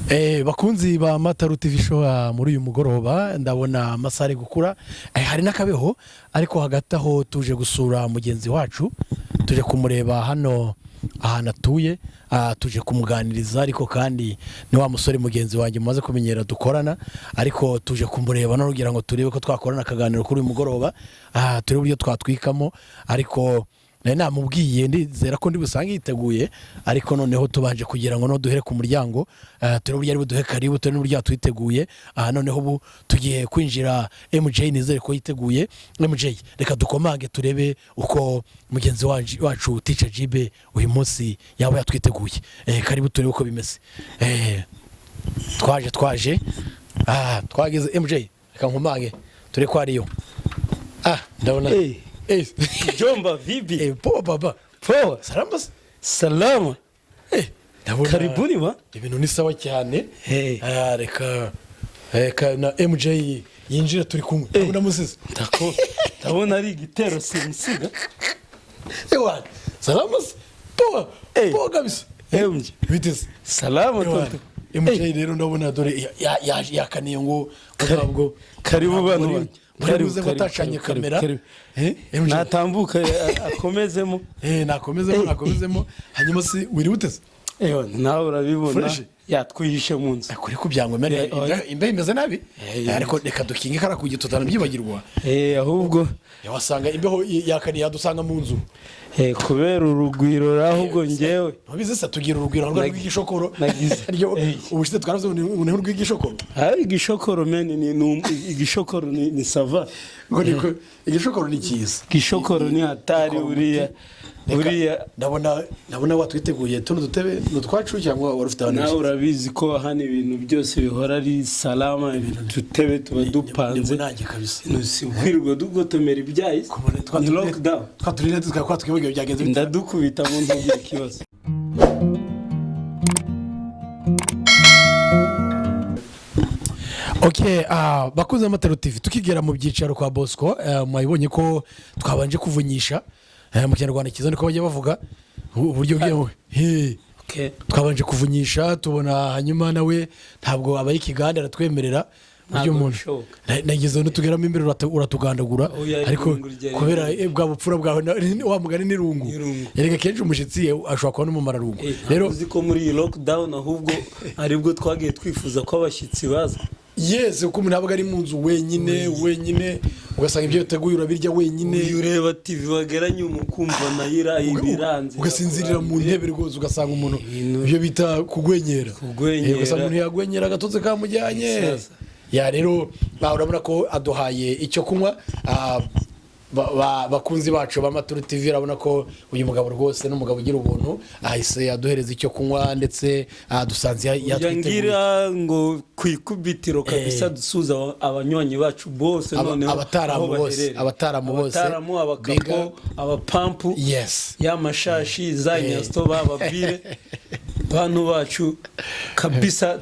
Bakunzi ba Mataru TV Show, muri uyu mugoroba ndabona amasaha ari gukura, hari n'akabeho, ariko hagati aho tuje gusura mugenzi wacu, tuje kumureba hano ahantu atuye, tuje kumuganiriza. Ariko kandi ni wa musore mugenzi wanjye mumaze kumenyera dukorana, ariko tuje kumureba no kugira ngo turebe ko twakorana akaganiro kuri uyu mugoroba, turebe uburyo twatwikamo. Ariko nari namubwiye, ndizera ko ndi busange yiteguye, ariko noneho tubanje kugira ngo no duhere ku muryango, turebe uburyo ari buduhe karibu, turebe n'uburyo yatwiteguye. Aha noneho ubu tugiye kwinjira. MJ, nizere ko yiteguye. MJ, reka dukomange turebe uko mugenzi wacu Teacher Jibe uyu munsi yaba yatwiteguye. Karibu turebe uko bimeze. Twaje, twageze. MJ, reka nkomange turebe ko ariyo. Ndabona. Hey. Eh. Jomba, vipi? Poa baba. Poa. Salama se? Salama. Ndabona Karibuni ba. ibintu ni sawa cyane. Hey. Reka na MJ yinjira turi kumwe. Ndabona musize. Ndako. Ndabona ari igitero simusiga. Ewa, salama se? Poa. Eh. Poa kabisa. MJ. Biteze. Salama Ewa, toto. MJ rero ndabona dore yakaniye ngo ntabwo Karibu bantu banjye. muri Karibu, buze ngo karibu, atacanye karibu, kamera. karibu. MJ. Natambuka akomezemo. Nakomezemo, nakomezemo. Hanyuma se wiri uteze? Ewa, nawe urabibona. Fresh. Yatwihishe mu nzu. Kuri kubyangwa imere Oya. imbeho imeze nabi. Eh. Ariko reka dukinge kara kugira tutanabyibagirwa. Ahubwo Wasanga imbeho yakaniye yadusanga mu nzu. Kubera urugwiro ahubwo njyewe. Ntubizi se, tugira urugwiro rw'igishokoro. Nagize. Ryo ubushize twaravuze ngo ni urw'igishokoro. Ah, igishokoro men ni igishokoro ni ça va. Ngo niko igishokoro ni cyiza. Igishokoro ni hatari buriya. Reka, Buriya ndabona watwiteguye tuno dutebe, ni utwacu cyangwa wari ufite abantu? Nawe urabizi ko hano ibintu byose bihora ari salama, ibintu dutebe tuba dupanze. Nanjye kabisa. Si wirirwa dugotomera ibyayi, ni lockdown. Twa turire tukaba twibagiwe byagenze bite? Ndadukubita mu ntugire ikibazo. Ok, bakunze Amataro TV, tukigera mu byicaro kwa Bosco, mwabibonye ko twabanje kuvunyisha, mu Kinyarwanda cyiza niko bajya bavuga uburyo bwiwe. He. Okay. Twabanje kuvunyisha tubona, hanyuma nawe ntabwo abaye ikiganda aratwemerera buryo Ntabwo umuntu bishoboka. Nageze nutugeramo imbere uratugandagura. Oya, ariko irungu ryari kubera bwa bupfura bwawe wa mugani n'irungu. Irungu. Erega kenshi umushyitsi ashobora kuba n'umumararungu. Rero rero uzi ko muri iyi lockdown ahubwo aribwo twagiye twifuza ko abashyitsi baza. Yes, kuko umuntu ntabwo ari mu nzu wenyine wenyine, ugasanga ibyo yateguye urabirya wenyine. Uyu ureba TV wagera nyuma ukumva nayo ibiranze. Ugasinzirira mu ntebe rwose, ugasanga umuntu Ibintu- ibyo bita kugwenyera. Kugwenyera. Ugasanga umuntu yagwenyera agatotsi kamujyanye. Sasa. Ya rero urabona ko aduhaye icyo kunywa. Bakunzi bacu ba Maturu TV, urabona ko uyu mugabo rwose ni umugabo ugira ubuntu, ahise aduhereza icyo kunywa ndetse dusanze Ujya yatwiteguye. ngira ngo ku ikubitiro kabisa dusuhuza abanywanyi bacu bose noneho abataramu aho bose, baherereye. Abataramu bose. Abataramu, abakapo, Biga. abapampu, ya mashashi za nyasito bababwire bantu bacu kabisa,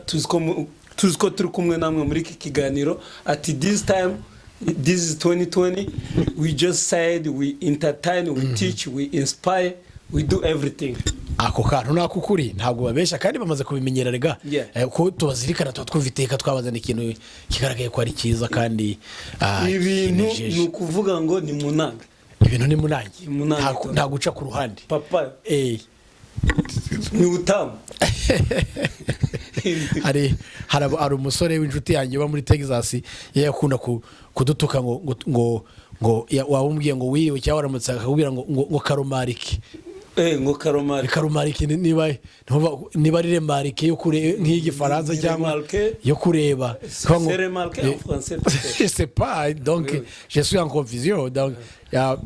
tuzi ko turi kumwe namwe muri iki kiganiro. Ati this time, this is 2020, we just said we entertain, we teach, we inspire, we do everything. Ako kantu ni ak'ukuri, ntabwo babeshya kandi bamaze kubimenyera rega. Ko tubazirikana, tuba twumva iteka twabazana ikintu kigaragaye ko ari cyiza kandi Ibintu kinejeje. ni ukuvuga ngo ni munanga. Ibintu ni munange. Ni munange. Nta guca ku ruhande. Papa ni utamu. Hari umusore w'inshuti yanjye uba muri Texas, yari akunda kudutuka ngo waba umubwiye ngo wiriwe cyangwa waramutse, akakubwira ngo karumarike. Ngo karomari. Karumarike niba ari remarque yo kure nk'iy'igifaransa Ni cyangwa remarque. yo kureba. C'est remarque en français peut-être. Je sais pas, donc Oui, oui. je suis en confusion. Donc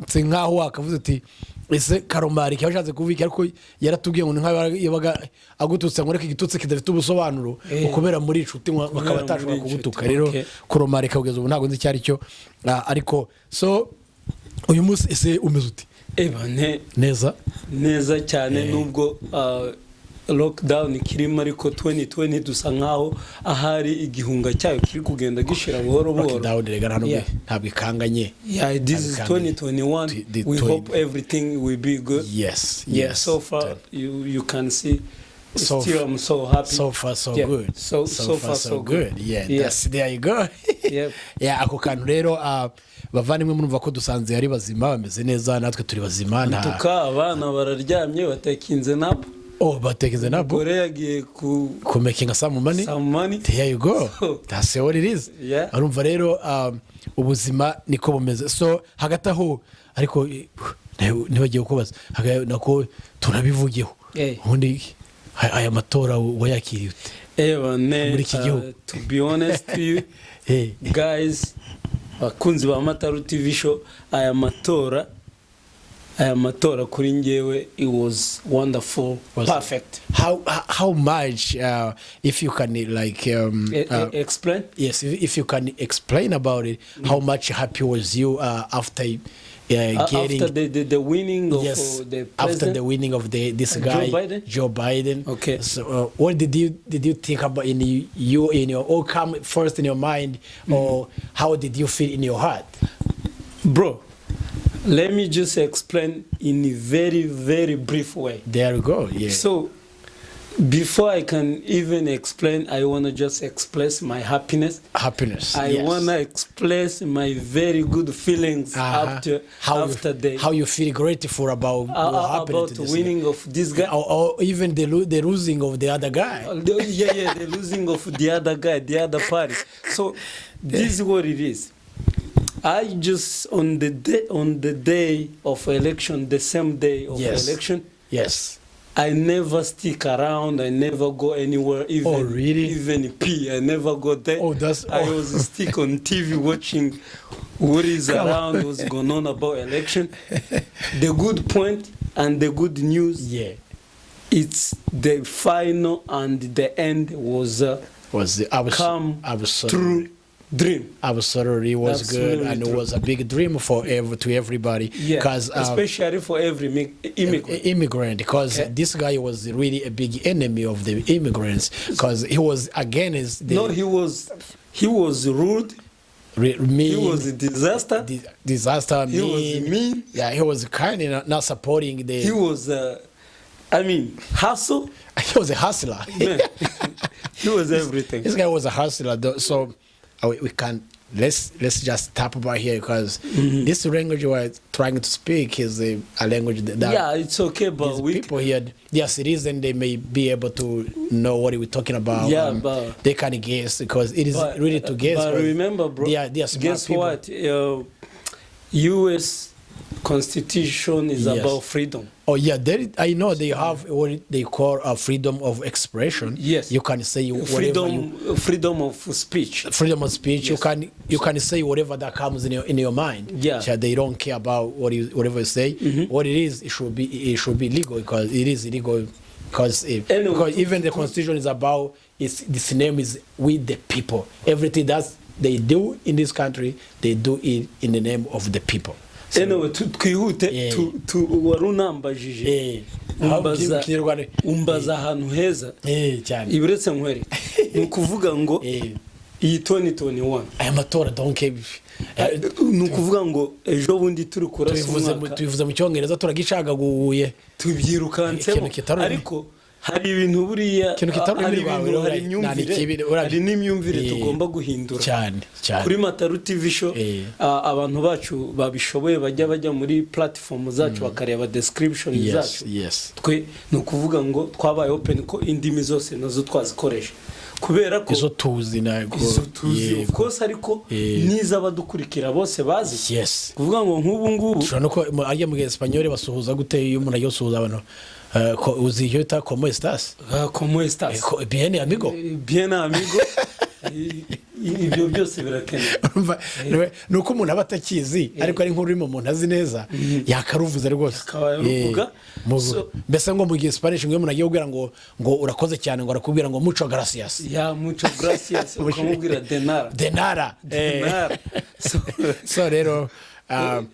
c'est nkaho wakavuze uti ese karumarike yashatse kuvuga iki? Ariko yaratubwiye ngo ni nkaho yabaga agututse ngo ariko igitutsi kidafite ubusobanuro, kubera muri inshuti bakaba Kubera atashobora muri kugutuka. inshuti, Rero kuromarika kugeza ubu ntabwo nzi icyo ari cyo. Ariko so uyu munsi ese umeze uti? Bane. Neza. Neza cyane, nubwo lockdown ikirimo, ariko 2020 dusa nkaho ahari igihunga cyayo kiri kugenda gishira buhoro buhoro. Lockdown rega nta nubwo ntabwo ikanganye. Yeah, this is Ntabwo ikanganye. 2021. The We hope everything will be good. Yes. Yeah, so far you can see So Still I'm so happy. So far so Yeah. good. So far so good. Yeah, Yeah. that's there you go. Yep. Yeah, ako kantu rero, bavandimwe, murumva ko dusanze ari bazima, bameze neza, natwe turi bazima, nta Tuka abana bararyamye, batakinze nap. Oh, batekinze nap. Umugore yagiye ku Ku making some money. Some money. There you go. That's what it is. Urumva rero, ubuzima niko bumeze. So hagati aho ariko, ntibagiye kubaza, nako tunabivugeho. Ubundi aya matora wayakiriye ute Eba ne muri iki gihugu? To be honest to you guys, bakunzi ba Mataru TV Show, aya matora kuri njyewe it was wonderful. Was- Perfect. How much, if you can like Explain. Yes, if you can explain about it, how much happy was you after getting After the winning of yes, the after president? The winning of the this Joe guy Biden? Joe Biden. Okay. So what did you think about in your all come first in your mind, or how did you feel in your heart? Bro, let me just explain in a very, very brief way. There we go. Yeah. So before I can even explain, I want to just express my happiness. Happiness. I want to express my very good feelings after How after you, the how you feel grateful about what happened about to this winning of this guy. Or even the losing of the other guy. Yeah, the losing of the other guy, the other party. So this is what it is. I just on the day of election, the same day of election, I never stick around. I never go anywhere. Even Oh, really? Even pee, I never go there. Oh, that's- I oh. was stick on TV watching what is Come on. around, what's going on about election. The good point and the good news. It's the final and the end was a Was the come absolutely true dream. Absolutely was good, Absolutely and it true. Was a big dream for to everybody. Because especially for every immigrant. Immigrant, because this guy was really a big enemy of the immigrants, because he was against the No, he was rude. Mean, He was a disaster. Disaster. He was Mean. Mean. Yeah, he was kind of not supporting the He was, I mean, hustle. He was a hustler. Man, he was everything. This guy was a hustler, though, so we can let's just stop about here, because this language we're trying to speak is a language that Yeah, it's okay, but these we people here, they are citizens, they may be able to know what we're talking about. Yeah, but- They can guess, because it is really to guess. But 'Cause remember, bro. they are smart Guess people. what? U.S. Constitution is about freedom. Oh yeah, there, I know they have what they call a freedom of expression. Yes. You can say whatever Freedom, you freedom of speech. Freedom of speech. You can say whatever that comes in your mind. So they don't care about whatever you say. What it is, it should be legal, because it is illegal. Because Anyway, because even the constitution is about, it's this name is with the people. Everything that they do in this country, they do it in the name of the people. So, Anyway, twihute. Wari unambajije, umbaza Kinyarwanda. umbaza ahantu heza. Cyane. Ibiretse nkwereke, ni ukuvuga ngo iyi 2021, Aya matora, donc ni ukuvuga ngo ejo bundi turi kurasa tubivuze umwaka. Tubivuze mu Cyongereza, turagicagaguye. Tubyirukansemo. Ikintu kitari Ariko hari ibintu buriya, Ikintu kitari hari ururimi rwawe, ibintu, hari nta imyumvire, n'ikibi, hari n'imyumvire tugomba guhindura. Cyane cyane. Kuri Mataru TV Show, abantu bacu babishoboye bajya muri platform zacu bakareba description zacu. Twe ni ukuvuga ngo twabaye open ko indimi zose nazo twazikoresha, kubera ko Izo tuzi ntabwo izo tuzi, of course, ariko n'iz'abadukurikira bose bazi. Kuvuga ngo nk'ubu ngubu Ushobora no kuba arya mu Espanyol basuhuza gute iyo umuntu agiye gusuhuza abantu? Uzi icyo bita "Como estás?" Ah, "Como estás?" "Bien, amigo." "Bien, amigo." Ibyo byose birakenewe. Urumva, ni uko umuntu aba atakizi, ariko ari nk'ururimi umuntu azi neza yakaruvuze rwose. Akaba yaruvuga. Mbese ngo mu gihe Spanish, ngo iyo umuntu agiye kubwira ngo urakoze cyane, ngo arakubwira ngo "Mucho gracias." Ya, "Mucho gracias", ukamubwira "De nada." "De nada." De nada. So rero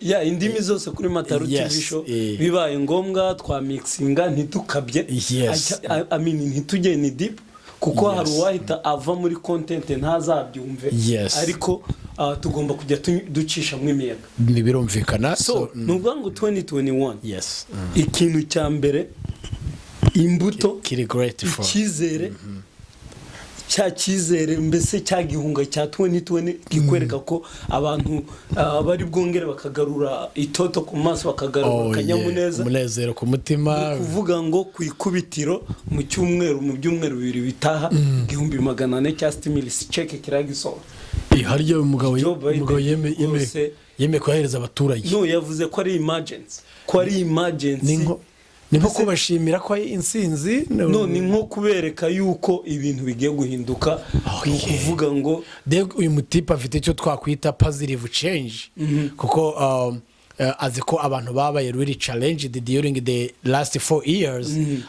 Ya, indimi zose kuri Mataru TV Show, bibaye ngombwa twamixinga, ntitukabye. I mean, ntitujye ni deep, kuko hari uwahita ava muri content ntazabyumve. Ariko tugomba kujya ducishamo imiyaga. Birumvikana. So ni ukuvuga ngo 2021, ikintu cya mbere Imbuto, Kiri grateful. icyizere, cya cyizere mbese, cya gihunga cya 2020 kikwereka ko abantu bari bwongere bakagarura itoto ku maso, bakagarura Oh, yeah. akanyamuneza. Umunezero ku mutima. Ni ukuvuga ngo ku ikubitiro mu cyumweru, mu byumweru 2 bitaha, 1400 cya stimulus check kiragisohora. Harya umugabo Joe Biden umugabo rwose. yemeye kuyahereza abaturage. No, yavuze ko ari emergency, ko ari emergency. Ni nko kubashimira ko ari intsinzi. No, ni nko kubereka yuko ibintu bigiye guhinduka. Ni ukuvuga ngo De uyu mutipe afite icyo twakwita positive change, kuko azi ko abantu babaye really challenged during the last 4 years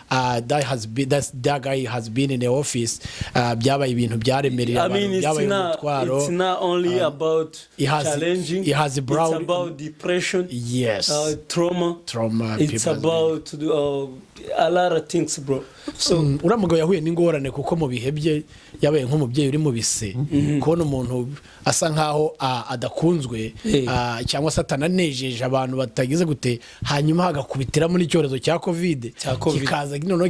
that guy has been in the office. Byabaye ibintu byaremereye I abantu, mean, it's byabaye not, umutwaro. it's not only about challenging, he has it's about depression, trauma, Trauma, it's people has about a lot of things, bro. So Uriya mugabo yahuye n'ingorane, kuko mu bihe bye yabaye nk'umubyeyi uri mu bise, kubona umuntu asa nkaho adakunzwe, cyangwa se atananejeje abantu, batagize gute, hanyuma hagakubitiramo n'icyorezo cya COVID, Cya COVID. kikaza noneho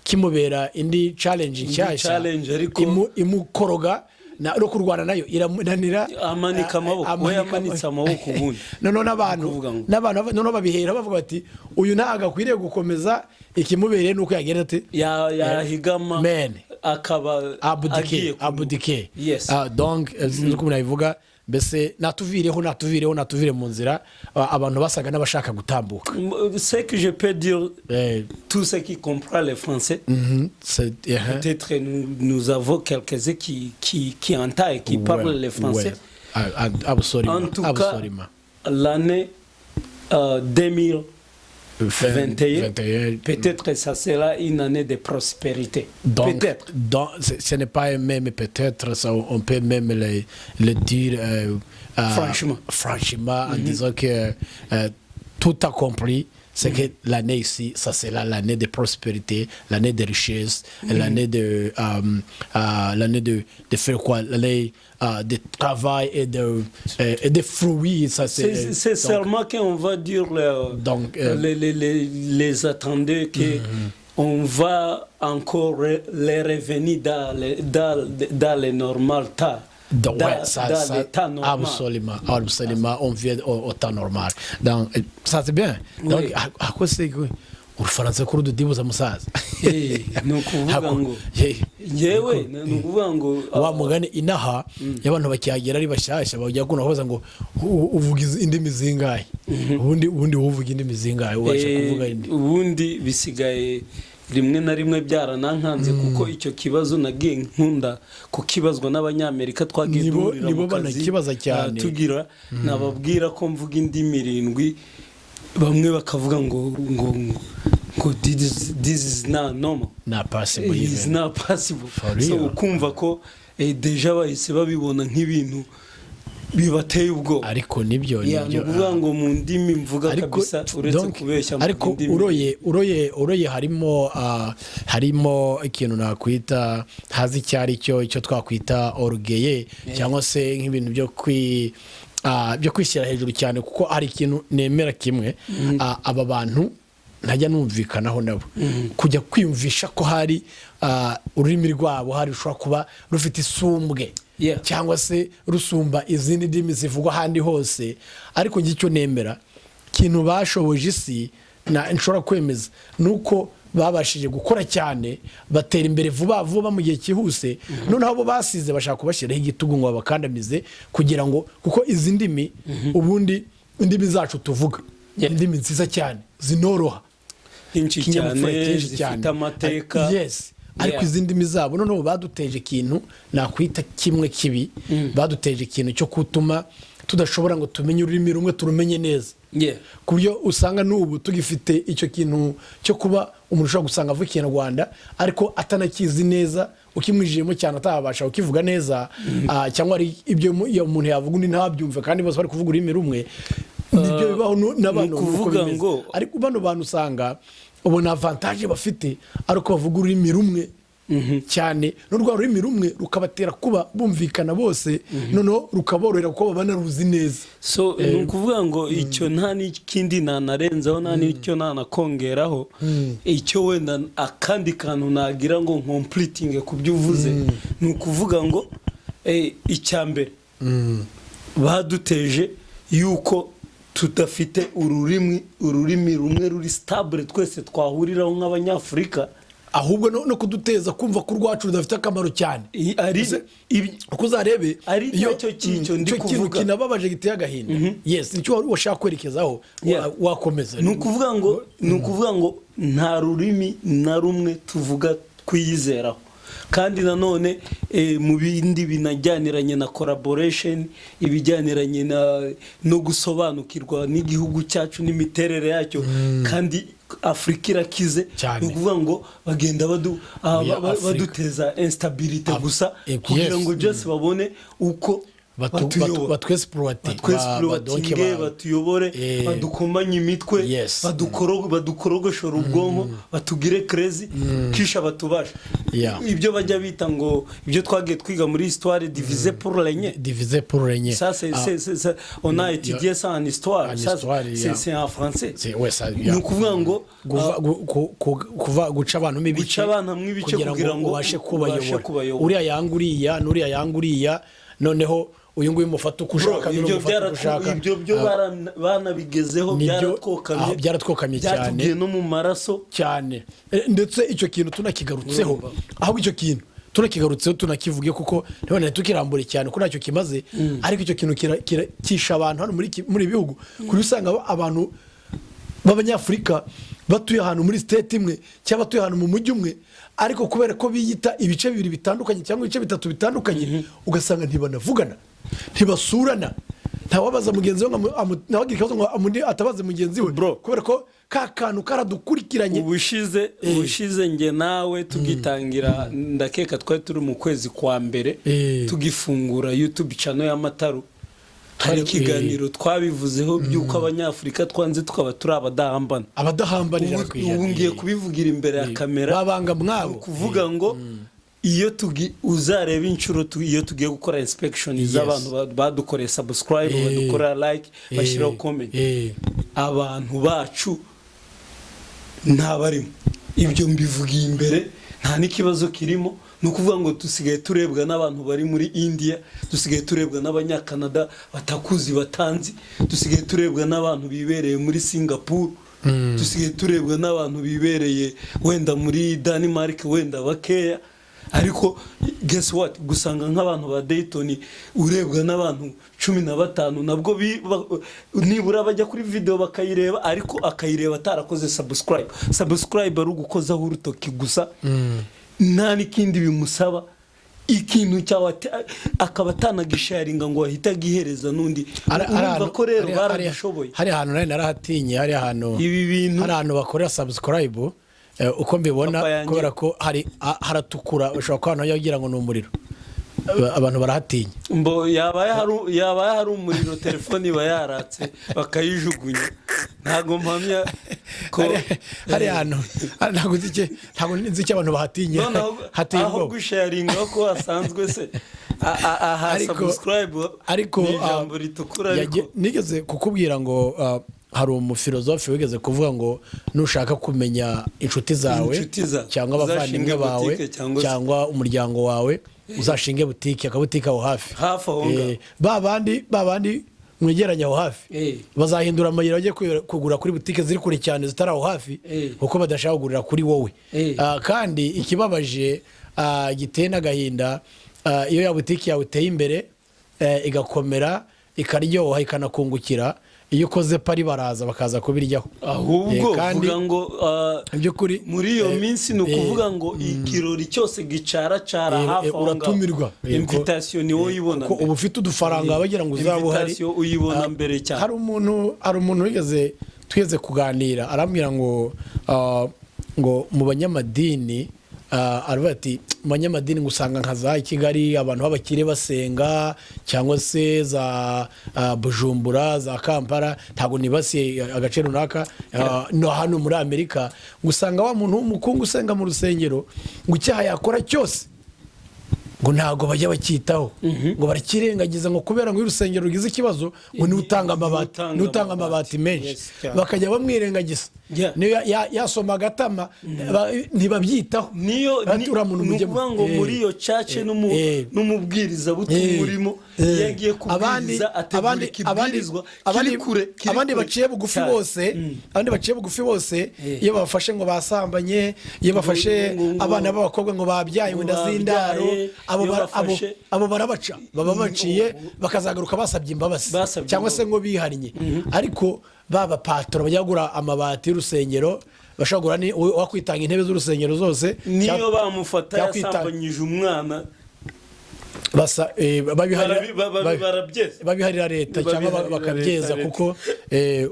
kimubera indi challenge nshyashya, challenge, ariko imukoroga no kurwana nayo iramunanira. Amanika amaboko, we Amanika yamanitse amaboko ubundi. Noneho n'abantu Kuvuga ngo n'abantu noneho babihera bavuga bati: "Uyu ntabwo akwiriye gukomeza, ikimubereye ni uko yagenda ati Yahigama Man. akaba abudike agiye abudike." Yes. Ah, donc sinzi uko umuntu yabivuga mbese, natuvireho, natuvire mu nzira. Abantu basaga n'abashaka gutambuka. Ce que je peux dire, tout ce qui comprend le français, peut-être nous avons quelques-uns qui entendent et qui parlent le français. Ouais. Ah, ah, absolument. En tout cas, absolument. L'année 2021, 21, peut-être que ça sera une année de prospérité. Donc, Peut-être. Donc, ce n'est pas même peut-être, ça, on peut même le dire Franchement. Franchement, en disant que tout accompli, c'est que l'année ici, ça sera l'année de prospérité, l'année de richesse, l'année de faire quoi, l'année de travail et de fruits. Ça, C'est donc, seulement qu'on va dire Donc, les attendez que on va encore les revenir dans les normal temps. Donc, dans ouais, ça, dans ça, l'état normal. Absolument, absolument, on vient au temps normal. Donc, ça c'est bien. Donc, Oui. Ako se urufaransa kuri ududibuza musaza. Ni ukuvuga ngo yewe, ni ukuvuga ngo Wa mugani inaha y'abantu bakihagera ari bashyashya bajya kubona babaza ngo: "Uvuga indimi zingahe?" Ubundi wowe uvuga indimi zingahe? Ubasha kuvuga indi? Ubundi bisigaye rimwe na rimwe byaranankanze, kuko icyo kibazo nagiye nkunda kukibazwa n'Abanyamerika twagiye duhurira Nibo mu kazi, banakibaza cyane. Tugira nababwira ko mvuga indimi irindwi, bamwe bakavuga ngo this is not normal. Na possible It is even. not possible. For So real. ukumva ko déjà bahise babibona nk'ibintu bibateye ubwoba. Ariko nibyo. Yeah, ni Nibyo. ukuvuga ngo mu ndimi mvuga Ariko kabisa, uretse donc, kubeshya, mvuga ariko indimi. uroye harimo ikintu nakwita, ntazi icyo ari cyo, icyo twakwita orgueil, cyangwa se nk'ibintu byo kwishyira hejuru cyane, kuko hari ikintu nemera kimwe: aba bantu ntajya numvikanaho nabo kujya kwiyumvisha ko hari ururimi rwabo hari rushobora kuba rufite isumbwe cyangwa se rusumba izindi ndimi zivugwa ahandi hose. Ariko njye icyo nemera, ikintu bashoboje isi na nshobora kwemeza, ni uko babashije gukora cyane, batera imbere vuba vuba mu gihe cyihuse. Noneho abo basize bashaka kubashyiraho igitugu ngo babakandamize, kugira ngo, kuko izi ndimi, ubundi indimi zacu tuvuga, indimi nziza cyane zinoroha, nyinshi ikinyabupfura cyane, cyinshi zifite cyane. amateka. Yes, ariko izi ndimi zabo noneho baduteje ikintu nakwita kimwe kibi, baduteje ikintu cyo gutuma tudashobora ngo tumenye ururimi rumwe turumenye neza, ku buryo usanga n'ubu tugifite icyo kintu cyo kuba umuntu ushobora gusanga avuga Ikinyarwanda ariko atanakizi neza, ukimwijiyemo cyane atabasha kukivuga neza, cyangwa ari ibyo iyo umuntu yavuga undi ntabyumve, kandi bose bari kuvuga ururimi rumwe. Nibyo bibaho n'abantu Ni ukuvuga uko bimeze. ngo Ariko bano bantu usanga ubona avantage bafite ari uko bavuga ururimi rumwe. Cyane n'urwa rurimi rumwe rukabatera kuba bumvikana bose, noneho rukaborohera kuko baba banaruzi neza. So ni ukuvuga ngo icyo nta n'ikindi nanarenzaho, nta n'icyo nanakongeraho. Icyo wenda akandi kantu nagira ngo ncompletinge ku byo uvuze, ni ukuvuga ngo icya mbere baduteje yuko tudafite ururimi rumwe ruri stable twese twahuriraho nk'Abanyafurika. Ahubwo no kuduteza kumva ko urwacu rudafite akamaro cyane. Ari Uko uzarebe Ari iyo nacyo cy'icyo ndi icyo kintu kuvuga. kinababaje, giteye agahinda. Yes, nicyo wari washaka kwerekezaho. Wakomeza. Ni ukuvuga ngo nta rurimi na rumwe tuvuga twiyizeraho. Kandi nanone mu bindi binajyaniranye na collaboration, ibijyaniranye no gusobanukirwa n'igihugu cyacu n'imiterere yacyo, kandi Afurika irakize. Cyane. Ni ukuvuga ngo bagenda Oya, Afurika. baduteza instabilité gusa kugira ngo just babone uko batuyobora. Batwexploite. Batwexploitinge, batuyobore, badukomanye imitwe, badukorogoshora ubwonko, batugire crazy, kisha batubasha. Ibyo bajya bita ngo ibyo twagiye twiga muri histoire, diviser pour régner. Diviser pour régner. Ça, c'est on a étudié ça en histoire. En Ça, histoire, yeah. c'est en français. Ouais, ça, Ni yeah. ukuvuga ngo Kuva guca abantu ibice, Guca abantu ibice kugira ngo ubashe ubashe kubayobora. kubayobora. Uriya yanga uriya, n'uriya yanga uriya, noneho uyu nguyu mufata uko Bro, ushaka, n'uriya ibyo mufata uko ushaka. Ibyo byo banabigezeho. Byaratwokamye. Byaratwokamye cyane. Byatugiye no mu maraso. Cyane. Ndetse icyo kintu tunakigarutseho, Urumva. ahubwo icyo kintu tunakigarutseho tunakivuge, kuko ntibone tukirambure cyane ko ntacyo kimaze. Ariko icyo kintu kisha abantu hano muri ibi bihugu, kuri usanga abantu b'Abanyafurika batuye ahantu muri state imwe cyangwa batuye ahantu mu mujyi umwe, ariko kubera ko biyita ibice bibiri bitandukanye cyangwa ibice bitatu bitandukanye, ugasanga ntibanavugana, ntibasurana, ntawabaza mugenzi we ngo ntawagira ikibazo ngo atabaze mugenzi we, Bro. kubera ko ka kantu karadukurikiranye. Ubushize njye nawe tugitangira, ndakeka twari turi mu kwezi kwa mbere, tugifungura YouTube channel y'Amataru, hari ikiganiro twabivuzeho by'uko Abanyafurika twanze tukaba turi abadahambana. Abadahambana ijana Ubu ku ijana. ubu ngiye kubivugira imbere ya kamera. Babanga mwabo. Ni ukuvuga ngo iyo tugi uzareba inshuro iyo tugiye gukora inspection z'abantu badukoreye subscribe, badukorera like, bashyiraho comment, abantu bacu ntabarimo. Ibyo mbivugiye imbere, nta n'ikibazo kirimo. Ni ukuvuga ngo dusigaye turebwa n'abantu bari muri India, dusigaye turebwa n'Abanyakanada batakuzi batanzi, dusigaye turebwa n'abantu bibereye muri Singapore, dusigaye turebwa n'abantu bibereye wenda muri Denmark, wenda bakeya. Ariko guess what, gusanga nk'abantu ba Dayton urebwa n'abantu 15, nabwo nibura bajya kuri video bakayireba, ariko akayireba atarakoze subscribe. Subscribe ari ugukozaho urutoki gusa, nta n'ikindi bimusaba. Ikintu cyawe akaba atanagisharinga ngo ahite agihereza n'undi. Urumva ko rero baradushoboye. Hari ahantu nari narahatinye, hari ahantu Ibi bintu hari ahantu bakorera subscribe, uko mbibona, Papa yanjye. kubera ko hari haratukura, ushobora kuba ahantu wagira ngo ni umuriro. Abantu barahatinya. Mbo yabaye hari umuriro, telefone iba yaratse bakayijugunya. Ntabwo mpamya ko Hari ahantu ntabwo nzi icyo abantu bahatinya. Noneho Hateye aho ubwoba. gusharinga ko hasanzwe se aha subscribe Ariko ni ijambo ritukura, ariko nigeze kukubwira ngo hari umufilozofe wigeze kuvuga ngo nushaka kumenya inshuti zawe Inshuti zawe, cyangwa abavandimwe uzashinge bawe butike cyangwa se cyangwa umuryango wawe, uzashinge butike, akabutike aho hafi. Hafi aho ngaho. Ba bandi mwegeranye aho hafi bazahindura amayira bajye kugura kuri butike ziri kure cyane zitari aho hafi, kuko badashaka kugurira kuri wowe. Kandi ikibabaje, giteye n'agahinda, iyo ya butike yawe iteye imbere, igakomera, ikaryoha, ikanakungukira, iyo ukoze pari baraza bakaza kubiryaho. Ahubwo Kandi vuga ngo mu by'ukuri muri iyo minsi ni ukuvuga ngo ikirori cyose gicaracara hafi aho ngaho. Uratumirwa. Invitation ni wowe uyibona Ko mbere. uba ufite udufaranga bagira ngo uzabe uhari. Invitation uyibona mbere cyane. Hari umuntu wigeze twigeze kuganira, arambwira ngo ngo mu banyamadini Aravuga ati mu banyamadini ngo usanga nka za Kigali abantu b'abakire basenga, cyangwa se za Bujumbura, za Kampala, ntabwo nibasiye agace runaka, no hano muri Amerika ngo usanga wa muntu w'umukungu usenga mu rusengero, ngo icyaha yakora cyose ngo ntabwo bajya bacyitaho, ngo barakirengagiza, ngo kubera ngo iyo urusengero rugize ikibazo ngo niwe utanga amabati, utanga niwe utanga amabati menshi. Yes, cyane. Bakajya bamwirengagiza. Niyo yasoma agatama, ntibabyitaho. Niyo Ati, uriya muntu ni mujye ukuvuga ngo muri iyo church n'umubwirizabutumwa urimo, iyo agiye kubwiriza ategura ikibwirizwa kiri kure, kiri abandi kure baciye bugufi cyane. bose, abandi baciye bugufi bose, iyo babafashe ngo basambanye, iyo bafashe abana b'abakobwa ngo babyaye ngo inda z'indaro, babyaye, abo iyo bafashe- abo barabaca, baba baciye bakazagaruka basabye imbabazi Basabye cyangwa se imbabazi. ngo bihannye. Ariko baba patoro bajya kugura amabati y'urusengero, bashobora kugura wakwitanga intebe z'urusengero zose, niyo bamufata yasambanyije umwana, basa babiharira barabyeza. Babiharira leta cyangwa Babiharira bakabyeza leta, kuko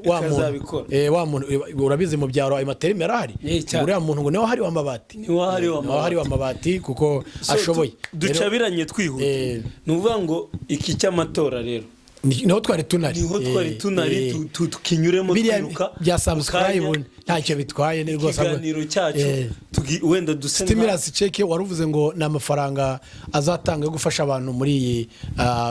wa muntu ikazabikora. Wa muntu, urabizi mu byaro ayo materime arahari. Cyane. Uriya muntu ngo niwe wahariwe amabati. Niwe wahariwe Niwe wahariwe amabati kuko So, ashoboye. Ducabiranye twihuta. Ni ukuvuga ngo iki cy'amatora rero, Niho twari tunari. Niho twari tunari. Tukinyuremo Biriya twiruka bya mu subscribe kanya. ntacyo bitwaye ni rwose. Ikiganiro cyacu wenda duse Stimulus check waruvuze ngo ni amafaranga azatanga yo gufasha abantu muri iyi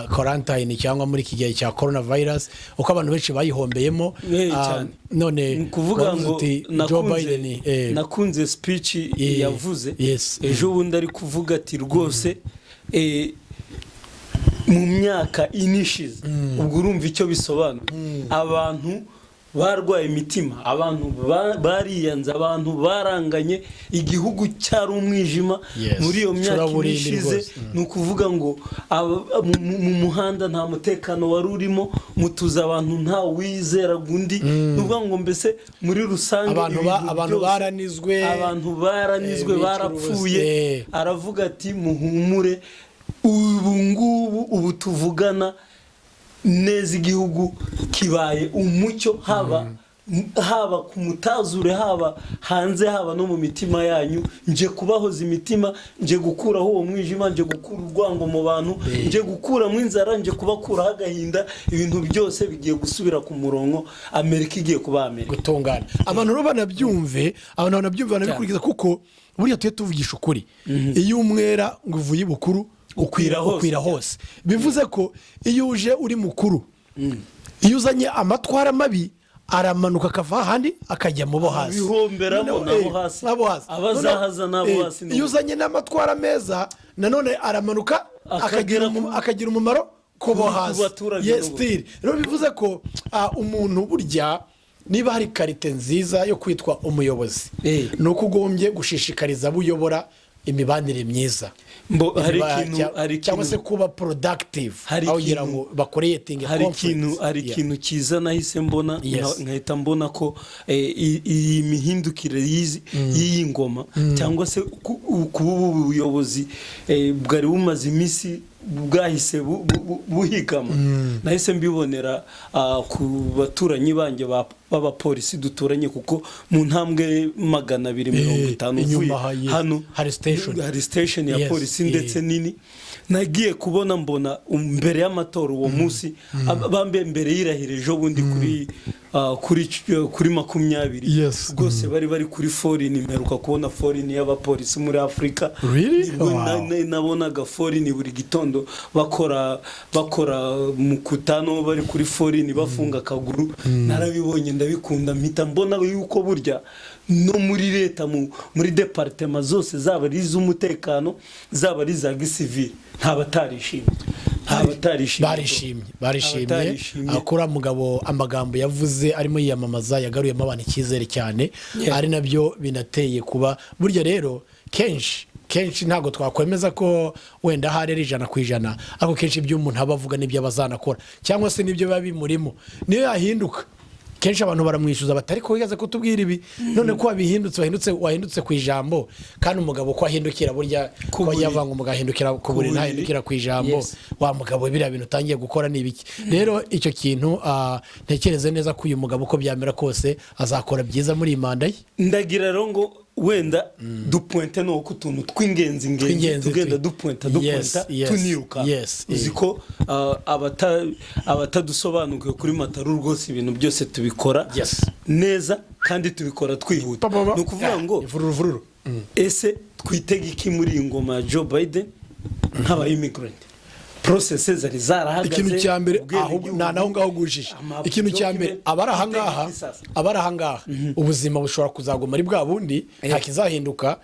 quarantine cyangwa muri iki gihe cya coronavirus, uko abantu benshi bayihombeyemo. Cyane. None Ni ukuvuga wavuze ngo uti Joe Biden nakunze speech yavuze ejo bundi, ari kuvuga ati rwose mu myaka 4 ishize, ubwo urumva icyo bisobanura, abantu barwaye imitima, abantu bariyanze, abantu baranganye, igihugu cyari umwijima muri iyo myaka 4 Icuraburindi ishize. rwose. Ni ukuvuga ngo mu muhanda nta mutekano wari urimo, mutuze abantu nta wizeraga undi. Ni ukuvuga ngo mbese muri rusange Abantu ibintu abantu byose, baranizwe. Abantu baranizwe, bicwa barapfuye. urubozo. Aravuga ati muhumure, ubu ngubu, ubu tuvugana neza, igihugu kibaye umucyo, haba ku mutazure, haba hanze, haba no mu mitima yanyu. Nje kubahoza imitima, nje gukuraho uwo mwijima, nje gukura urwango mu bantu, nje gukuramo inzara, nje kubakuraho agahinda. Ibintu byose bigiye gusubira ku murongo, Amerika igiye kuba Amerika. Gutungana. Abantu rero banabyumve, abantu banabyumve, banabikurikiza, kuko buriya tujye tuvugisha ukuri, iyo umwera ngo uvuye ibukuru ukwira hose. Ukwira hose. Bivuze ko iyo uje uri mukuru, iyo uzanye amatwara mabi, aramanuka akava ahandi akajya mu bo hasi. Abihomberamo Noneho, n'abo hasi. n'abo hasi. Abazahaza Noneho, n'abo hasi iyo uzanye n'amatwara meza nanone aramanuka akagera akagira umumaro ku bo ku hasi. baturage Yes, n'ubu. still. Rero bivuze ko umuntu burya niba hari qualité nziza yo kwitwa umuyobozi, ni uko ugombye gushishikariza abo uyobora imibanire myiza. Mbo, hari ikintu hari cyangwa se ikintu kuba productive, hari aho kugira ikintu ngo bacreatinge hari ikintu hari ikintu cyiza nahise mbona, Yes. nkahita mbona ko iyi mihindukire y'iyi ngoma, cyangwa se kuba ubu buyobozi bwari bumaze iminsi bwahise buhigama, nahise mbibonera ku baturanyi banjye b'abapolisi duturanye, kuko mu ntambwe 250 Inyuma uvuye hano hari station. hari station ya polisi ndetse nini. Nagiye kubona mbona mbere y'amatora uwo munsi, bambaye mbere y'irahira ejo bundi kuri 20, rwose bari kuri forini. Mperuka kubona forini y'abapolisi muri Afurika. Really? Nibwo Wow. nabonaga forini buri gitondo bakora mukutano, bari kuri forini bafunga akaguru. Narabibonye ndabikunda, mpita mbona yuko burya no muri leta, muri département zose, zaba ari iz'umutekano, zaba ari iza gisivili, nta batarishimye, nta batarishimye. Barishimye, barishimye. Abatarishimye. Akora mugabo amagambo yavuze arimo yiyamamaza yagaruyemo abantu icyizere cyane, ari nabyo binateye kuba burya rero kenshi kenshi ntabwo twakwemeza ko wenda ahari ari 100%, ariko kenshi ibyo umuntu aba avuga n'ibyo aba azanakora cyangwa se n'ibyo biba bimurimo, niyo yahinduka kenshi abantu baramwishyuza batari ko wigeze kutubwira ibi, none ko wabihindutse, wahindutse ku ijambo. Kandi umugabo ko ahindukira burya Ku ko buriri. yavanga umugabo ahindukira ku buriri, buriri. ntahindukira ku ijambo. Wa mugabo, biriya bintu utangiye gukora ni ibiki? Rero icyo kintu, ntekereze neza ko uyu mugabo uko byamera kose azakora byiza muri iyi manda ye. Ndagira rero ngo Wenda dupointe no ku tuntu tw'ingenzi ngenzi, Tw'ingenzi, tugenda dupointa, dupointa, tuniruka. Uzi ko abatadusobanukiwe kuri Mataru rwose, ibintu byose tubikora neza kandi tubikora twihuta. Ni ukuvuga ngo Vururu vururu. Ese twitega iki muri iyi ngoma ya Joe Biden nk'aba immigrant? Process zari zarahagaze. Ikintu cya mbere, ubwenegihugu, ahubwo nta naho ngaho ugujije. ama Ikintu cya mbere, document, abari ahangaha, twitege iki sasa? Abari ahangaha, ubuzima bushobora kuzaguma ari bwa bundi, nta kizahinduka.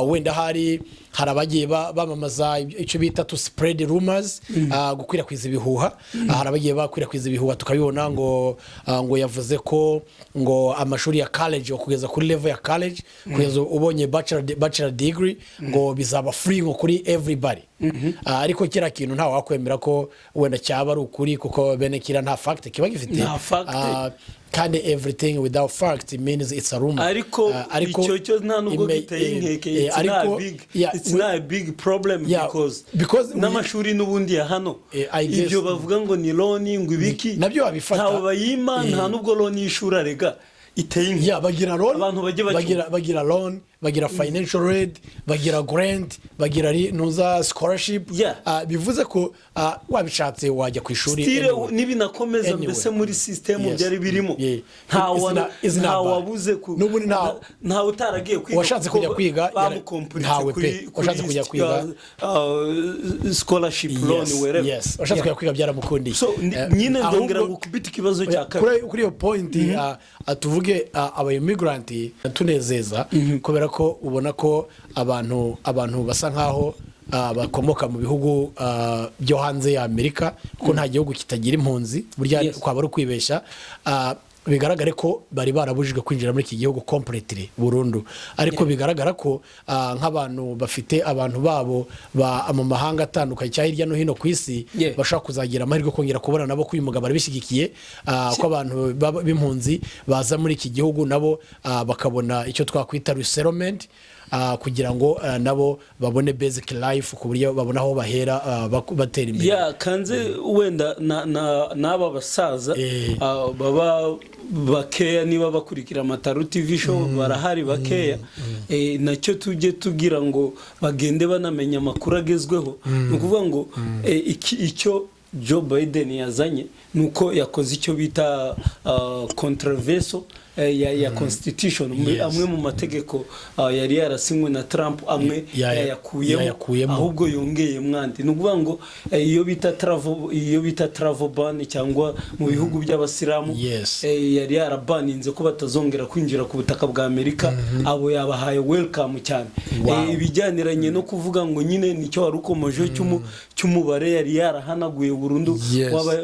Wenda hari abagiye bamamaza icyo bita to spread rumors, gukwirakwiza ibihuha. Hari abagiye bakwirakwiza ibihuha, tukabibona ngo yavuze ko ngo amashuri ya college, kugeza kuri level ya college, kugeza ubonye bachelor degree, ngo bizaba free ngo kuri everybody. Ariko kiriya kintu ntawe wakwemera ko wenda cyaba ari ukuri, kuko bene kiriya nta fact kiba gifite. Nta fact. Kandi everything without fact means it's a rumor. Ariko icyo cyo nta nubwo giteye inkeke. It's not a ariko big it's not a big problem because because n'amashuri n'ubundi ya hano, I guess- ibyo bavuga ngo ni loan, ngo ibiki, Nabyo wabifata. ntawe bayima, nta nubwo loan y'ishuri arega iteye inkeke. Yeah, bagira loan. Abantu bajye bacyumva. Bagira loan, bagira financial aid, bagira grant, bagira ntuza scholarship. Bivuze ko wabishatse wajya ku ishuri Still, anyway. nibinakomeza Anyway. mbese muri sisitemu byari birimo, It's not nta bad. wabuze ku N'ubundi nta utaragiye kwiga, Uwashatse kuko kujya kwiga, bamukompuritse ntawe kuri pe. Uwashatse kujya kwiga. Scholarship, loan, wherever. Yes, washatse kujya kwiga byaramukundiye. So nyine ndongera Ahubwo- ngo kubita ikibazo cya kabiri. Kuri iyo point, tuvuge aba immigrant tunezeza, kubera ko ubona ko abantu basa nkaho bakomoka mu bihugu byo hanze ya Amerika, kuko nta gihugu kitagira impunzi burya, kwaba ari ukwibeshya. Bigaragare ko bari barabujijwe kwinjira muri iki gihugu completely, burundu, ariko bigaragara ko nk'abantu bafite abantu babo mu mahanga atandukanye cyangwa hirya no hino ku isi, bashobora kuzagira amahirwe yo kongera kubona nabo ko uyu mugabo arabishyigikiye, ko abantu b'impunzi baza muri iki gihugu nabo bakabona icyo twakwita resettlement, kugira ngo nabo babone basic life, ku buryo babona aho bahera batera imbere. Ya, kanze wenda n'aba basaza baba bakeya, niba bakurikira Amataru TV Show, barahari bakeya. Nacyo tujye tugira ngo bagende banamenya amakuru agezweho. Ni ukuvuga ngo icyo Joe Biden yazanye ni uko yakoze icyo bita controversial ya constitution. Amwe mu mategeko yari yarasinywe na Trump, amwe yayakuyemo, Yayakuyemo. ahubwo yongeye mwandi. Ni ukuvuga ngo iyo bita travel ban, cyangwa mu bihugu by'abasilamu, yari yarabaninze ko batazongera kwinjira ku butaka bwa Amerika, abo yabahaye welcome cyane. Ibijyaniranye no kuvuga ngo nyine nicyo wari ukomojeho cy'umubare yari yarahanaguye burundu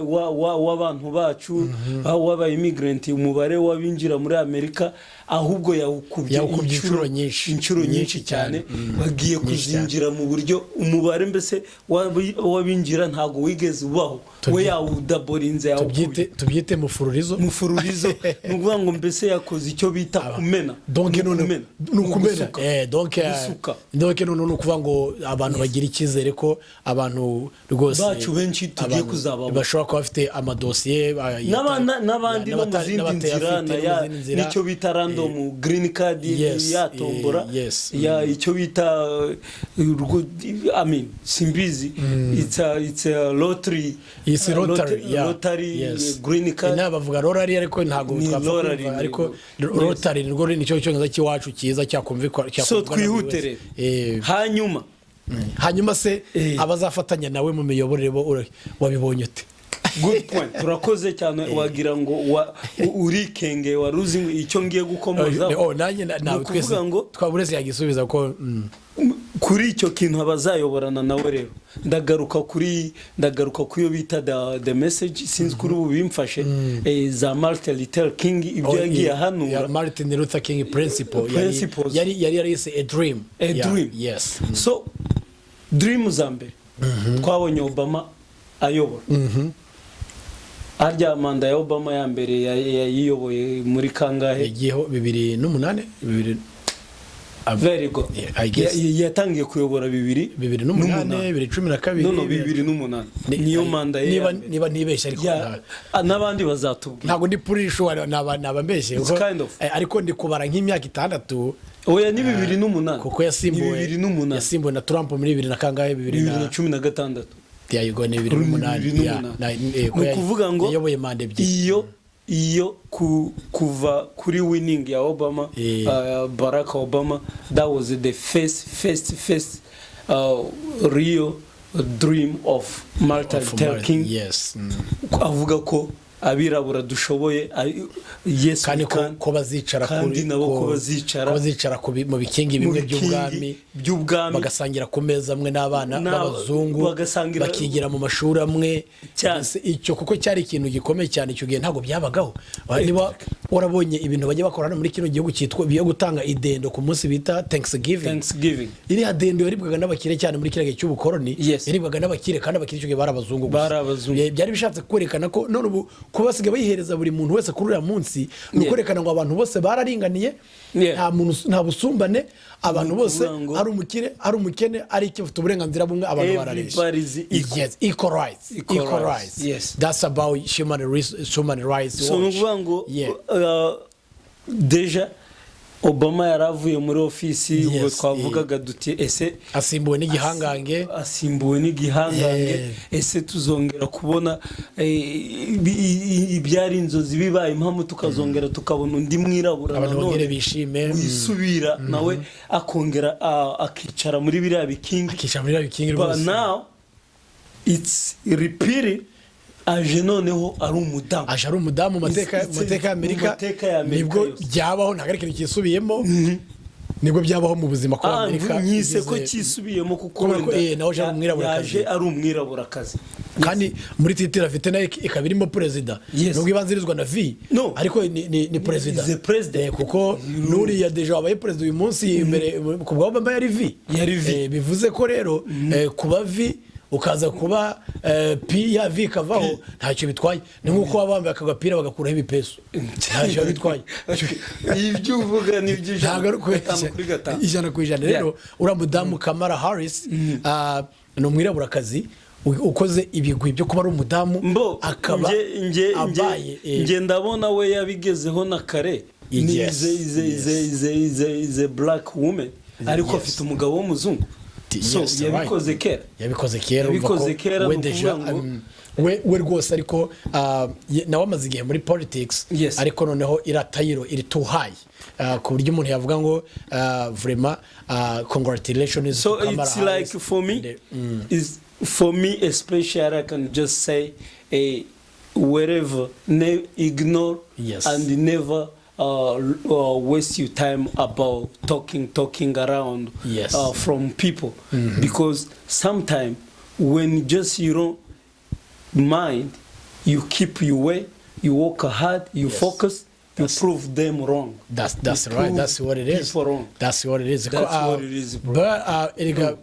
w'abantu bacu, w'aba immigrant, umubare w'abinjira muri Amerika, ahubwo yawukubye Yawukubye inshuro nyinshi. Inshuro nyinshi cyane. Bagiye Nyinshi cyane. kuzinjira mu buryo umubare mbese w'abinjira ntabwo wigeze ubaho. We yawudaborinze, yawukubye. Tubyite mufururizo. Mufururizo. Ni ukuvuga ngo mbese yakoze icyo bita kumena. Donc Ni none ukumena. Ni ukumena. Ugusuka. Donc Gusuka. Donc none ni ukuvuga ngo abantu bagira icyizere ko abantu rwose Bacu benshi tugiye abantu kuzababona. bashobora kuba bafite amadosiye N'abandi no mu zindi n'abatayafite nzira, no mu zindi nzira. n'icyo bita random green card, ya tombora, ya icyo bita I mean, simbizi, it's a lottery. It's lottery, yeah. Lottery green card. Inaha bavuga lottery, ariko ntabwo Ni twapfa lottery, kumva, ariko lottery nirwo nicyo cyongereza cy'iwacu cyiza cyakumvikwa So cyakumvwa na buri twihute wese. rero. Hanyuma Hanyuma se abazafatanya nawe mu miyoborere bo wabibonye ute? Good point, turakoze cyane. Wagira ngo urikenge, wari uzi icyo ngiye gukomozaho. Oh, nanjye nawe Ni twese ukuvuga ngo twaba yagisubiza ko kuri icyo kintu abazayoborana nawe rero, ndagaruka ku yo bita the message, sinzi kuri ubu bimfashe, za Martin Luther King, ibyo Oh, yagiye ahanura. Yeah, Martin Luther King principle Principles. yari yarise a dream. A dream. So dream za mbere twabonye Obama ayobora, harya manda ya Obama ya mbere yayiyoboye muri kangahe? Yagiyeho 2008, bibiri Very good. Yeah, I guess. Yatangiye kuyobora bibiri 2008, 2012. No, 2008 niyo manda ye Niba ya mbere. niba ntibeshye, ariko N'abandi bazatubwira. Ntabwo ndi pretty sure, naba mbeshye It's kuko kind of. Ariko ndi kubara nk'imyaka 6. Oya, ni 2008. Kuko yasimbuwe Ni 2008. Yasimbuwe na Trump muri bibiri na kangahe? Bibiri Bibiri na na 16. Yego, ni 2008. Bibiri n'umunani. Ko Ni ukuvuga ngo yayoboye manda ebyiri. Iyo kuva kuri winning ya Obama, Barack Obama, that was the first real dream of Martin Of Luther King. Avuga ko abirabura dushoboye, yes, Kandi we can. ko bazicara Kandi nabo ko bazicara ko bazicara mu bikingi mu bimwe bikingi by'ubwami, by'ubwami, bagasangira ku meza amwe n'abana b'abazungu, bakigira mu mashuri amwe. Cyane. Mbese icyo kuko cyari ikintu gikomeye cyane icyo gihe, ntabwo byabagaho. Niba warabonye ibintu bajya bakora hano muri kino gihugu cyitwa byo gutanga idendo ku munsi bita Thanksgiving, Thanksgiving. Iriya dendo yaribwaga n'abakire cyane muri kiriya gihe cy'ubukoroni. Yaribwaga n'abakire, kandi abakire icyo gihe bari abazungu gusa. Bari abazungu. Byari bishatse kwerekana ko none ubu kuba basigaye bayihereza buri muntu wese kuri uriya munsi ni ukwerekana ngo abantu bose bararinganiye. Nta muntu, nta busumbane, abantu Ni bose, ukuvuga ngo ari umukire, ari umukene, ari icyo, ufite uburenganzira bumwe, abantu barareshya. Everybody is equal. Yes, equal rights. Equal equal rights, rights. Yes. That's about human rights So ni Watch. ukuvuga ngo déjà Obama yari avuye muri ofisi, ubwo twavugaga duti: "Ese Asimbuwe n'igihangange." Asimbuwe n'igihangange. Ese tuzongera kubona ibyari inzozi bibaye impamvu, tukazongera tukabona undi mwirabura Abantu nanone bongere bishime. Wisubira nawe akongera akicara muri biriya bikingi? Akicara muri biriya bikingi But rwose. now it's repeated, aje noneho ari umudamu. Aje ari umudamu mu mateka, mu mateka y'Amerika. Mu mateka ya Amerika Nibwo yose. byabaho, ntabwo ari ikintu cyisubiyemo, nibwo byabaho mu buzima ko Amerika Nyise ko cyisubiyemo kuko Kubera ko, wenda nawe aje ari umwiraburakazi. yaje ari umwiraburakazi. Kandi muri title afite nayo ikaba irimo perezida, nubwo ibanzirizwa na V, No. ariko ni perezida. Is a president. Kuko n'uriya déjà wabaye perezida uyu munsi, imbere ku bwa Obama yari V. Yari V. Bivuze ko rero kuba V ukaza kuba P, ya V ikavaho, ntacyo bitwaye. Ni nk'uko waba wambaye aka gapira bagakuraho ibipesu, ntacyo biba bitwaye. Ibyo uvuga ni byo. Ntabwo ari 5 kuri 5. 100%. Rero uriya mudamu Kamala Harris, ni umwiraburakazi ukoze ibigwi byo kuba ari umudamu, Mbo akaba nge abaye nge ndabona we yabigezeho na kare. Ni is a black woman, ariko afite umugabo w'umuzungu, so yabikoze kera. Yabikoze kera, urumva ko Yabikoze kera, we ni déjà, ukuvuga ngo we rwose, ariko nawe amaze igihe muri politics, ariko noneho iriya title iri too high, ku buryo umuntu yavuga ngo vraiment, congratulations So to Kamala it's Harris. like for me, is for me especially, I can just say wherever ignore and never waste your time about talking around from people, because sometimes when just you don't mind, you keep your way, you work hard, you focus, you prove them wrong. That's You right. prove That's what it is. people wrong. That's what it is. That's what it is, bro. But erega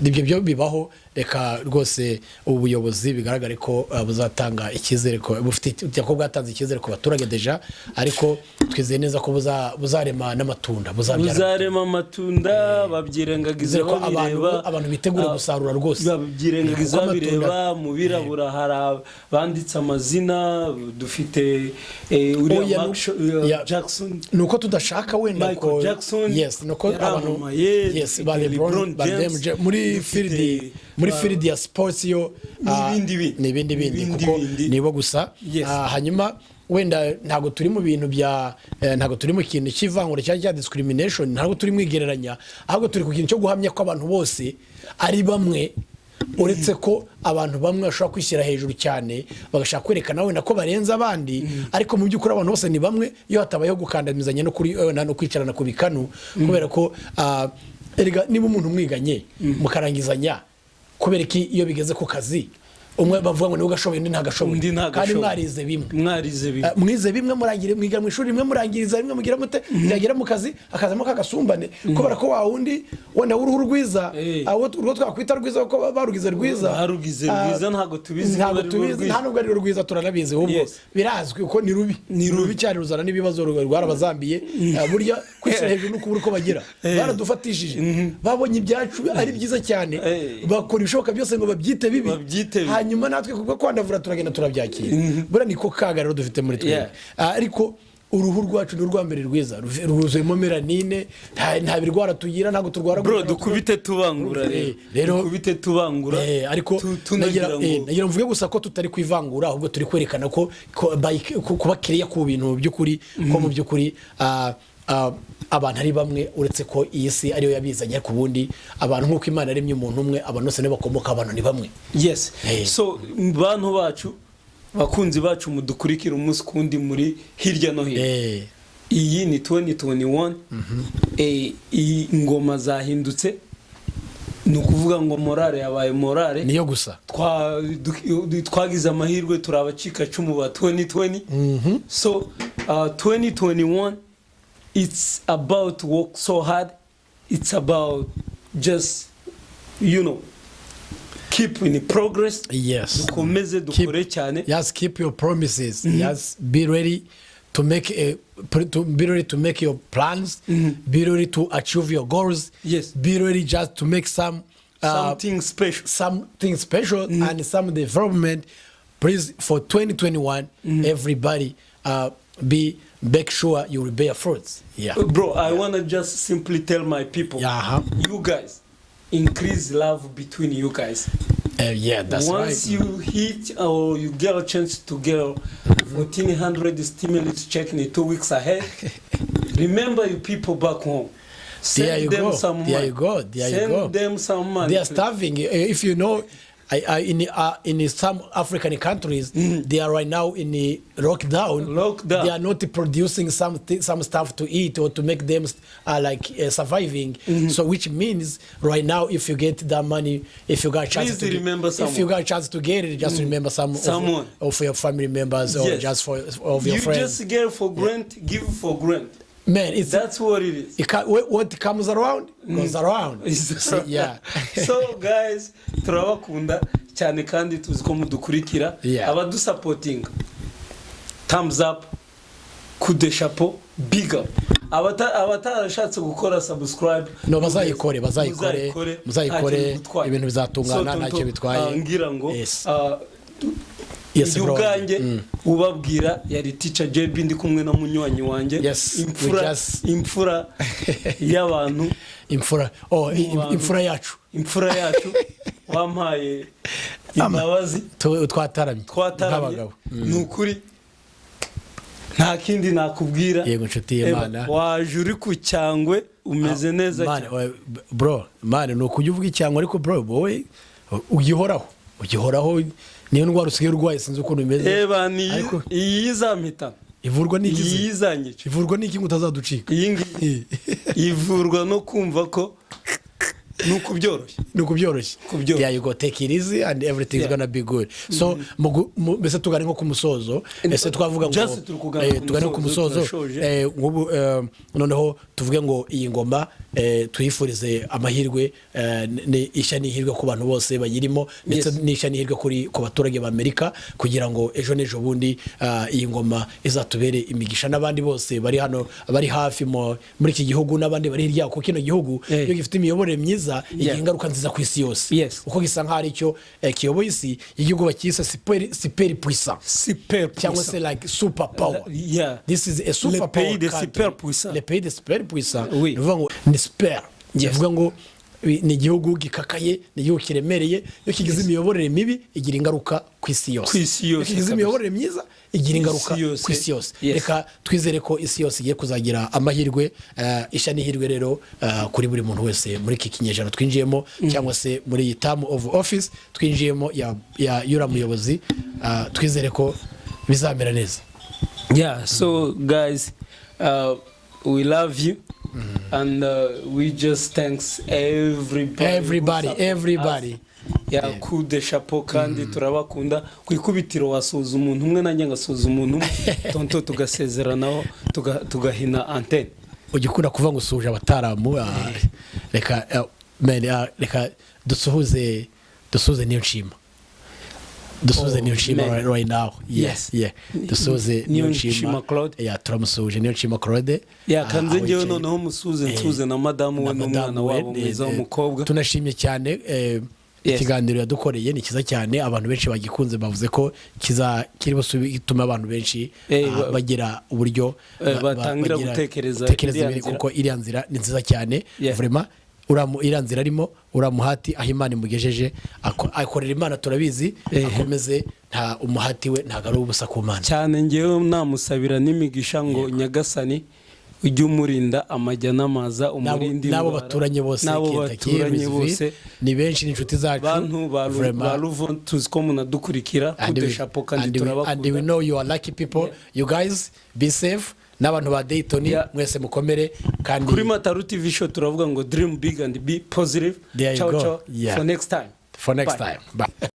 ibyo byo bibaho. Reka rwose ubu buyobozi bigaragare ko buzatanga icyizere, ko bufite, ko bwatanze icyizere ku baturage déjà, ariko twizeye neza ko buzarema n'amatunda, buzabyara. Buzarema amatunda, babyirengagiza Twizere ko abantu babireba. abantu bitegura gusarura rwose. Babyirengagiza Kuko amatunda- babireba. Mu birabura hari abanditse amazina, dufite uriya Oya, Mark Jackson. Ni uko tudashaka wenda Michael ko Jackson yes, ni uko abantu yaramamaye, yes, dufite ba LeBron, LeBron ba James, LeBron muri dufite, field, muri field ya sports yo n'ibindi bindi. Ni ibindi bindi, N'ibindi kuko bindi. nibo gusa. Hanyuma wenda ntabwo turi mu bintu bya ntabwo turi mu kintu cy'ivangura cyangwa cya discrimination, ntabwo turi mu igereranya, ahubwo turi ku kintu cyo guhamya ko abantu bose ari bamwe, uretse ko abantu bamwe bashobora kwishyira hejuru cyane, bagashaka kwerekana wenda ko barenze abandi, ariko mu by'ukuri abantu bose ni bamwe iyo hatabayeho gukandamizanya no kuri no kwicarana ku bikanu. Kubera ko erega niba umuntu mwiganye mukarangizanya, kubera iki iyo bigeze ku kazi umwe bavuga ngo niwe ugashoboye, undi ntagashoboye? Undi Kandi ntagashoboye. mwarize bimwe. Mwarize bimwe. Mwize bimwe, murangire, mwiga mu ishuri rimwe, murangiriza rimwe, mugira mute, byagera mu kazi hakazamo kagasumbane, kubera ko wa wundi wenda w'uruhu rwiza, awo urwo twakwita rwiza kuko barugize rwiza. Barugize rwiza, ntabwo tubizi Ntabwo niba ari rwo tubizi. rwiza. Nta nubwo ari rwo rwiza, turanabizi ahubwo. Birazwi ko ni rubi, ni rubi cyane, ruzana n'ibibazo, rwarabazambiye. Burya kwishyira hejuru no kubura uko bagira, baradufatishije, babonye ibyacu ari byiza cyane, bakora ibishoboka byose ngo babyite bibi. Babyite bibi. Hanyuma natwe kubwo kwandavura turagenda turabyakira. Buriya niko kaga rero dufite muri twebwe. Ariko Uruhu rwacu ni urwa mbere rwiza, rwuzuyemo mélanine, nta birwara tugira, ntabwo turwara. Bro, dukubite tubangura rero. Rero Dukubite tubangura. Ariko tunagira ngo nagira mvuge gusa ko tutari kwivangura, ahubwo turi kwerekana ko kuba kiriya ku bintu by'ukuri, ko mu by'ukuri abantu ari bamwe, uretse ko iyi si ariyo yabizanye. Ariko ubundi abantu, nk'uko Imana yaremye umuntu umwe, abantu bose nibo bakomoka, abantu ni bamwe. Yes. So bantu bacu, bakunzi bacu mudukurikira umunsi kundi muri hirya no hino, iyi ni 2021. Iyi ngoma zahindutse, ni ukuvuga ngo morale yabaye morale. Niyo gusa. Twagize amahirwe, turi abacikacumu ba 2020. So 2021, it's about work so hard, it's about just keep in progress. Dukomeze dukore cyane. Yes, keep your promises. Yes, be ready to make your plans, be ready to achieve your goals. Be ready just to make some something special. Something special and some development. Please, for 2021, everybody, be make sure you will bear fruits. Yeah. Bro, I want to just simply tell my people, you guys, increase love between you guys. Yeah, that's Once right. you hit or you get a chance to get 1400 stimulus check in 2 weeks ahead, remember your people back home. Send There you them go. some There money. you go. There you Send go. them some money, They are please. starving. If you know, in some African countries, they are right now in the lockdown. Lockdown. They are not producing some stuff to eat or to make them like surviving. So which means right now, if you get that money, if you got a chance Please to get, remember if you someone. got a chance to get it, just remember some Someone. of your family members or just for of your You friends. just get for grant, give for grant. Man, it's That's what it is. What comes around goes around. See, yeah. So guys, turabakunda cyane kandi tuzi ko mudukurikira. Abadusupportinga, thumbs up, coup de chapeau, big up. Abatarashatse gukora subscribe, No, bazayikore, bazayikore, muzayikore, ntacyo bigutwaye. Ibintu bizatungana, So, ntacyo Tonto, bitwaye. ngira ngo Yes, njye bro. ubwanjye ubabwira yari Teacher JB, ndi kumwe na munywanyi wanjye, Yes, we imfura, imfura y'abantu. Imfura, oh, Mu bantu. Imfura yacu. Imfura yacu wampaye imbabazi. Twataramye Twataramye. nk'abagabo. Ni ukuri nta kindi nakubwira. Yego, nshuti y'Imana. Eba, waje uri ku cyangwe, umeze neza Man, cyane. Bro, man, ni ukujya uvuga icyangwe, ariko bro, wowe ugihoraho, ugihoraho, niyo ndwara usigaye urwaye, sinzi ukuntu bimeze. Eba, ni Ariko iyi izampitana. Ivurwa n'iki se? Iyi izanyica. Ivurwa n'iki ngo utazaducika? Iyi ngiyi ivurwa no kumva ko ni ukubyoroshya. Ni ukubyoroshya. Kubyoroshya. Yeah, you go take it easy and everything is gonna be good. So mbese tugane nko ku musozo, ese twavuga ngo Just turi kugana ku tugane ku musozo, musozo. turashoje. Nk'ubu noneho tuvuge ngo iyi ngoma tuyifurize amahirwe, ni ishya n'ihirwe ku bantu bose bayirimo, ndetse n'ishya n'ihirwe ku baturage ba Amerika, kugira ngo ejo n'ejo bundi iyi ngoma izatubere imigisha n'abandi bose bari hano, bari hafi muri iki gihugu, n'abandi bari hirya, kuko kino gihugu iyo gifite imiyoborere myiza igira ingaruka nziza ku isi yose, kuko gisa nk'aho aricyo kiyoboye isi. Igihugu bakise super puissant, Super cyangwa se like super power. This is a super Le pays power des country. super puissants. Le pays des super puissants. Oui. Ni ukuvuga ngo ni super, ni ukuvuga ngo ni igihugu gikakaye, ni igihugu kiremereye. Iyo kigize imiyoborere mibi igira ingaruka ku isi yose. Ku isi yose, Iyo kigize kabisa. imiyoborere myiza igira ingaruka Isi yose. ku isi yose. Reka twizere ko isi yose igiye kuzagira amahirwe, ishya n'ihirwe rero kuri buri muntu wese muri iki kinyejana twinjiyemo, cyangwa se muri iyi term of office twinjiyemo ya yura muyobozi. Twizere ko bizamera neza. Yeah, so guys, we love you and we just thanks everybody who Everybody, support everybody. us. Yeah, coup de chapeau, kandi turabakunda. Ku ikubitiro wasuza umuntu umwe, nanjye ngasuza umuntu umwe, tonto, tugasezeranaho, tugahina antenne. Ujya ukunda kuvuga ngo usuhuje abataramu. Reka man, reka dusuhuze Niyo Nshima, dusuhuze Oh, Niyo Nshima. Man. Right now, yeah. Yes. Yeah, dusuhuze Niyo Nshima Claude. Yeah, turamusuhuje Niyo Nshima Claude. Yakanze. Aho Ngewe yicaye. noneho musuze, nsuze na madamu we Na n'umwana madamu we, wabo mwiza w'umukobwa. Tunashimye cyane. Yes. Ikiganiro yadukoreye ni cyiza cyane, abantu benshi bagikunze, bavuze ko kiza kiri gituma abantu benshi bagira uburyo Batangira bagira gutekereza gutekereza iriya ibintu, nzira. kuko iriya nzira ni nziza cyane. Vraiment, iriya nzira arimo, uriya muhati, aho Imana imugejeje, akorera Imana turabizi. Akomeze, nta umuhati we ntabwo ari ubusa ku Mana. Cyane, ngewe namusabira n'imigisha ngo Nyagasani ujye umurinda amajya n'amaza, umurinde n'abo indwara. Baturanye bose, n'abo Kentucky, baturanye Louisville, bose. Ni benshi, ni inshuti zacu. Bantu ba Vraiment. ba Ruvo, tuzi ko munadukurikira. And kude we, chapeau kandi and we turabakunda. know you are lucky people. You guys be safe, n'abantu ba Dayton mwese mukomere kandi. Kuri Mataru TV Show turavuga ngo dream big and be positive. There you Ciao, go. ciao. For next time. For next Bye. time, bye.